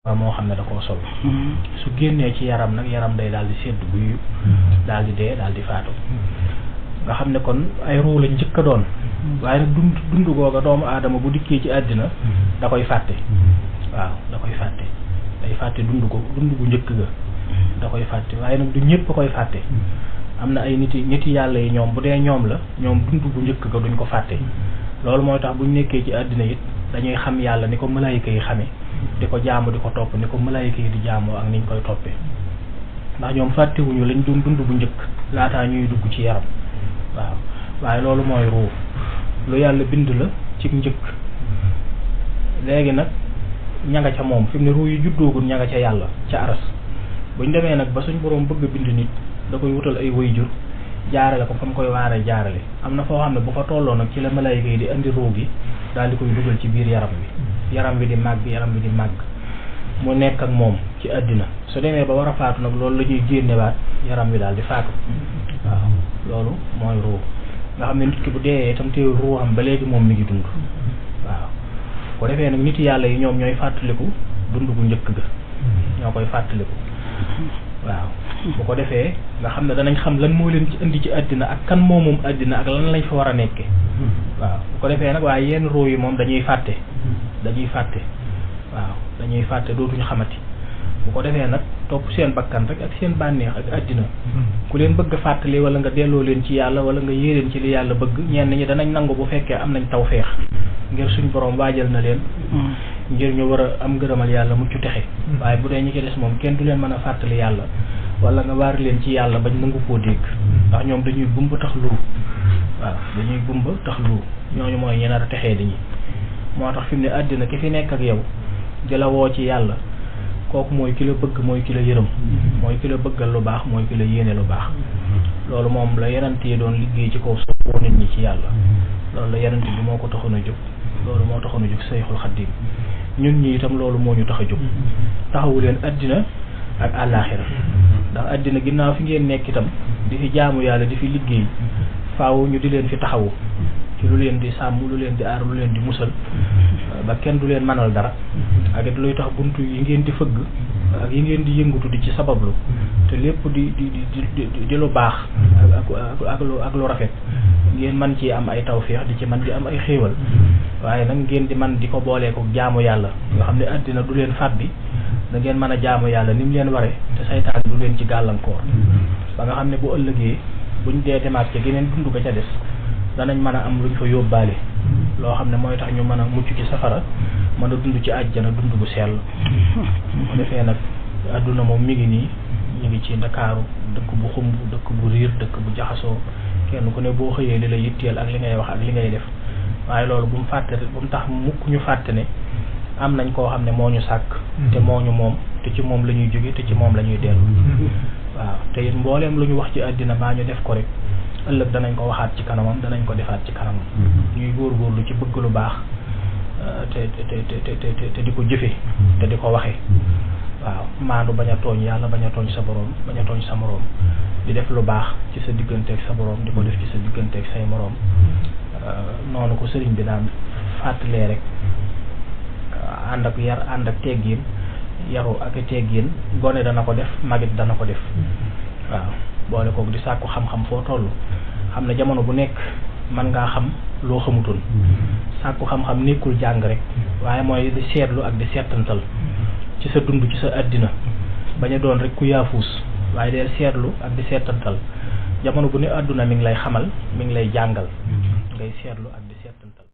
moo xam ne da koo sol su génnee ci yaram nag yaram day daal di sedd guyu daal di dee daal di faatu nga xam ne kon ay ruu lañ njëkk a doon waaye nag dund googa doomu aadama bu dikkee ci àddina da koy fàtte waaw da koy fàtte day fàtte dund gu njëkk ga da koy fàtte waaye nag du ñëpp a koy fàtte am na ay nit yàlla yi ñoom bu dee ñoom la ñoom dund gu njëkk ga duñ ko fàtte loolu mooy tax buñ nekkee ci àddina it dañuy xam yàlla ni ko malaayika yi xamee di ko jaamu di ko topp ni ko malaayika yi di jaamoo ak niñ koy toppee ndax ñoom fàttewuñu lañ doon dund bu njëkk laataa ñuy dugg ci yaram waaw waaye loolu mooy ruu lu yàlla bind la ci njëkk léegi nag ña nga ca moom fi mu ne ruu yi juddoogul ña nga ca yàlla ca aras buñ demee nag ba suñ boroom bëgg a bind nit da koy wutal ay waajur jaarale ko fa mu koy waaree jaarale am na foo xam ne bu fa tolloo nag ci la malaayika yi di andi ruu gi daal di koy dugal ci biir yaram bi di màgg mu nekk ak moom ci àddina su demee ba war a faatu nag loolu la ñuy génnewaat yaram wi daal di faatu waaw loolu mooy ruu nga xam ne nit ki bu dee itam teewul ruuxam ba léegi moom mi ngi dund waaw ko defee nag nit yàlla yi ñoom ñooy fàttaliku dund gu njëkk ga ñoo koy fàttaliku waaw bu ko defee nga xam ne danañ xam lan moo leen ci indi ci àddina ak kan moom àddina ak lan lañ fa war a nekke waaw bu ko defee nag waaye yenn ruu yi moom dañuy fàtte waaw dañuy fàtte dootuñu xamati bu ko defee nag topp seen bakkan rek ak seen bànneex ak àddina ku leen bëgg a fàttali wala nga delloo leen ci yàlla wala nga yéeleen ci li yàlla bëgg ñenn ñi danañ nangu bu fekkee am nañ tawfeex ngir suñ borom waajal na leen ngir ñu war a am ngërëmal yàlla mucc texe waaye bu dee ñi ci des moom kenn du leen mën a fàttali yàlla wala nga waar leen ci yàlla bañ nangu koo dégg ndax ñoom dañuy gumba tax luu waaw dañuy gumba tax luu ñooñu mooy ñi nar a texee di ñi moo tax fi mu ne àddina ki fi nekk ak yow di la woo ci yàlla kooku mooy ki la bëgg mooy ki la yërëm mooy ki la bëggal lu baax mooy ki la yéene lu baax loolu moom la yenent yi doon liggéey ci kaw suuf woo nit ñi ci yàlla loolu la yenent bi moo ko taxoon a jóg loolu moo taxoon a jóg Sayxul Xadiim ñun ñi itam loolu moo ñu tax a jóg taxawu leen àddina ak àllaaxira ndax àddina ginnaaw fi ngeen nekk itam di fi jaamu yàlla di fi liggéey faaw ñu di leen fi taxawu ci lu leen di sàmm lu leen di aar lu leen di musal ba kenn du leen mënal dara ak it luy tax buntu yi ngeen di fëgg ak yi ngeen di yëngatu di ci sabablu te lépp di lu baax ak lu rafet ngeen man ci am ay tawféex di ci man di am ay xéewal waaye nag ngeen di man di ko boolee ko jaamu yàlla nga xam ne àddina du leen fàbbi da ngeen mën a jaamu yàlla ni mu leen waree te saytaan du leen ci gàllankoor ba nga xam ne bu ëllëgee buñ dee demaat ca geneen dund ga ca des danañ mën a am luñ fa yóbbaale loo xam ne mooy tax ñu mën a mucc ci safara mën a dund ci àjjana dund bu sell bu defee nag àdduna moom mi ngi nii ñu ngi ci Ndakaaru dëkk bu xumb dëkk bu riir dëkk bu jaxasoo kenn ku ne boo xëyee li la yitteel ak li ngay wax ak li ngay def waaye loolu bu mu tax mukk ñu fàtte ne am nañ koo xam ne moo ñu sàkk te moo ñu moom te ci moom la ñuy jóge te ci moom la ñuy dellu waaw te it mbooleem lu ñu wax ci àddina baa ñu def ko rek ëllëg danañ ko waxaat ci kanamam danañ ko defaat ci kanamam ñuy góorgóorlu ci bëgg lu baax te di ko jëfe te di ko waxe waaw maandu bañ a tooñ yàlla bañ a tooñ sa boroom bañ a tooñ sa moroom di def lu baax ci sa digganteeg sa boroom di ko def ci sa digganteeg say moroom noonu ko sëriñ bi daan fàttalee rek ànd ak yar ànd ak teggiin yaru ak teggiin gone dana ko def magit dana ko def waaw boole kook di sàkku xam-xam foo toll xam ne jamono bu nekk mën ngaa xam loo xamutoon sàkku xam-xam nekkul jàng rek waaye mooy di seetlu ak di seetantal ci sa dund ci sa àddina bañ a doon rek ku yaafuus waaye deel seetlu ak di seetantal jamono bu ne àdduna mi ngi lay xamal mi ngi lay jàngal ngay seetlu ak di seetantal